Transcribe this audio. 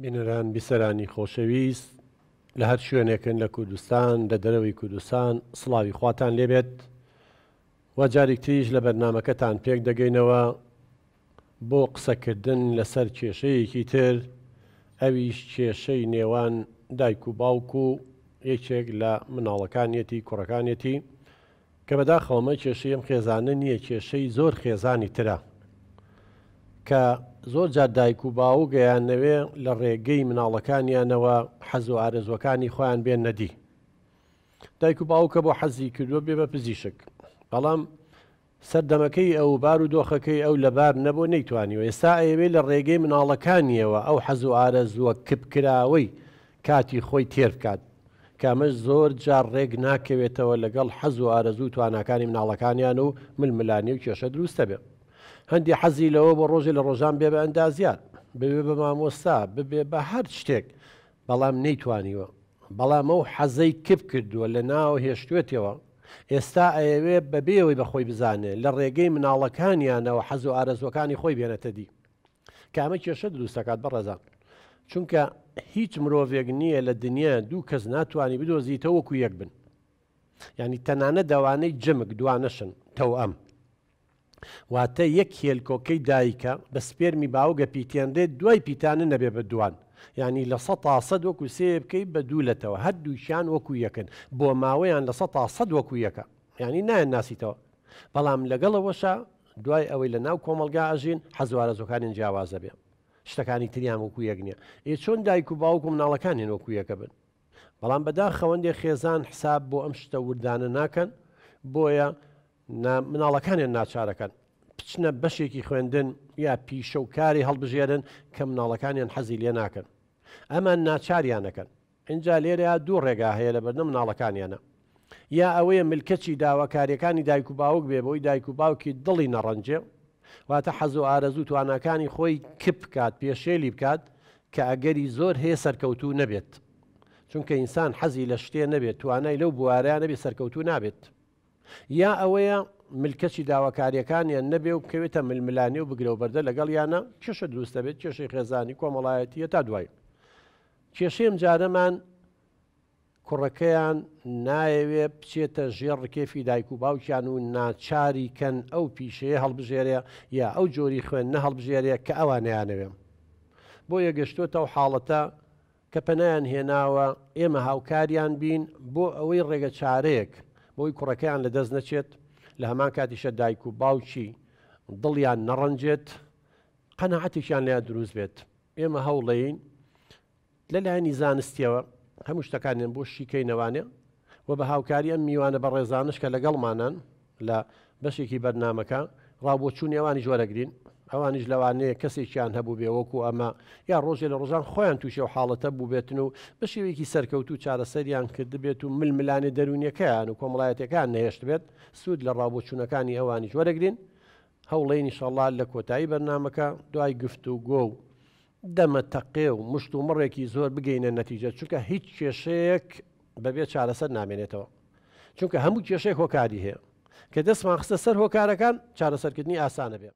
بینەران بیسەرانی خۆشەویست لە هەر شوێنێکن لە کوردستان لە دەرەوەی کوردستان سڵاوی خواتان لێبێت و جارێک تریش لە بەرنامەکەتان پێک دەگەینەوە بۆ قسەکردن لەسەر کێشەیەکی تر ئەویش کێشەی نێوان دایک و باوک و یەکێک لە مناڵەکانیەتی کوڕەکانیەتی کە بەداخەوە ئەمە کێشەی ئەم خێزانە نییە کێشەی زۆر خێزانی ترە کە زۆر جار دایک و باوک ئەیانەوێ لە ڕێگەی مناڵەکانیانەوە حەز و ئارەزوەکانی خۆیان بێننە دی. دایک و باوکە بۆ حەزی کردووە بێ بە پزیشک بەڵام سەردەمەکەی ئەو بار و دۆخەکەی ئەو لەبار نەبوو نەیتوانیوە ئێستا ئەیەوێ لە ڕێگەی مناڵەکانیەوە ئەو حەز و ئارەزووە کپکراوەی کاتی خۆی تێر بکات کە ئەمەش زۆر جار ڕێک ناکەوێتەوە لەگەڵ حەز و ئارەزوو و تواناکانی مناڵەکانیان و ململانێ و کێشە دروست دەبێ. هەندێ حەزی لەوە بۆ ڕۆژێ لە ڕۆژان بێ بە ئەندازیار، ببێ بە مامۆستا، ببێ بە هەر شتێک، بەڵام نەیتوانیوە. بەڵام ئەو حەزەی کپ کردووە لە ناو هێشتوێتەوە، ئێستا ئەیەوێ بەبێ ئەوەی بە خۆی بزانێ لە ڕێگەی مناڵەکانیانەوە حەز و ئارەزووەکانی خۆی بێنێتە دی. کە ئەمە کێشە دروست دەکات بەڕێزان چونکە هیچ مرۆڤێک نییە لە دنیا دوو کەس ناتوانانی بدۆزیتەوە وەکو یەک بن ینی تەنانە دەوانەی جمک دوانەشن تەوئەم واتە یەک هێلکۆکەی دایکە بە سپێرمی باوگە پیتێنرێت دوای پیتانە نەبێ بە دوان ینی لە سە تاسەد وەکو سێ بکەی بە دوو لەتەوە هەر دووشیان وەکو یەکن بۆ ماوەیان لە سە تاسەد وەکو یەکە ینی نایەن ناسیتەوە بەڵام لەگەڵەوەشە دوای ئەوەی لە ناو کۆمەڵگا ئەژین حەز و ئارەزوەکانیان جیاواز ئەبێ شتەکانی تریان وەکو یەک نییە ئێ چۆن دایک و باوک و مناڵەکانیان وەکو یەکە بن بەڵام بەداخەوەندێ خێزان حساب بۆ ئەم شتە وردانە ناکەن بۆیە مناڵەکانیان ناچارەکەن بچنە بەشێکی خوێندن یا پیشە و کاری هەڵبژێرن کە مناڵەکانیان حەزی لێ ناکەن ئەمان ناچاریانەکەن ئینجا لێرەیا دوو ڕێگا هەیە لەبەردەم مناڵەکانیانە یا ئەوەیە ملکەچی داواکاریەکانی دایک و باوک بێ بۆی دایک و باوکی دڵی نەڕەنجێ واتە حەز و ئارەزوو تواناکانی خۆی کپ بکات پێشێلی بکات کە ئەگەری زۆر هەیە سەرکەوتوو نەبێت چونکە ئینسان حەزی لە شتێ نەبێت توانای لەو بوارەیە نەبێت سەرکەوتوو نابێت یا ئەوەیە ملکەچی داواکاریەکانیان نەبێ و بکەوێتە ململانێ و بگرە و بەردە لەگەڵیانە کێشە دروست دەبێت کێشەی خێزانی کۆمەڵایەتیە تا دوایی کێشەی ئەمجارەمان کوڕەکەیان نایەوێ بچێتە ژێر ڕکێفی دایک و باوکیان و ناچاری کەن ئەو پیشەیە هەڵبژێرێ یا ئەو جۆری خوێندنە هەڵبژێرێ کە ئەوان نەیانەوێ. بۆیە گەشتۆتە ئەو حاڵەتە کە پەنایان هێناوە ئێمە هاوکاریان بین بۆ ئەوەی ڕێگە چارەیەک بۆی کوڕەکەیان لە دەست نەچێت لە هەمان کاتیشە دایک و باوکی دڵیان نەڕەنجێت قەناعەتێکیان لیا دروست بێت. ئێمە هەوڵەین لە لایەنی زانستیەوە هەموو شتەکانیان بۆ شیکەینەوانێ و بە هاوکاری ئەم میوانە بەڕێزانش کە لەگەڵمانان لە بەشێکی بەرنامەکە ڕاوبۆچوونی ئەوانیش وەرەگرین ئەوانیش لەوانەیە کەسێکیان هەبوو بێ وەکو ئەمە یا ڕۆژێ لە ڕۆژان خۆیان تووشی ئەو حاڵەتە بووبێتن و بە شێوەیەکی سەرکەوتوو چارەسەریان کردبێت و ململانێ دەروونیەکەیان و کۆمەڵایەتەکان نەهێشتبێت سوود لە ڕاوبۆچوونەکانی ئەوانیش وەرەگرین هەوڵەین ئیشەڵا لە کۆتایی بەرنامەکە دوای گفتوگۆ و دەمە تەقێ و مشت و مڕێکی زۆر بگەینە نەتیجە چونکە هیچ کێشەیەک بەبێ چارەسەر نامێنێتەوە چونکە هەموو کێشەیەک هۆکاری هەیە کە دەستمان خستە سەر هۆکارەکان چارەسەرکردنی ئاسانە بێ.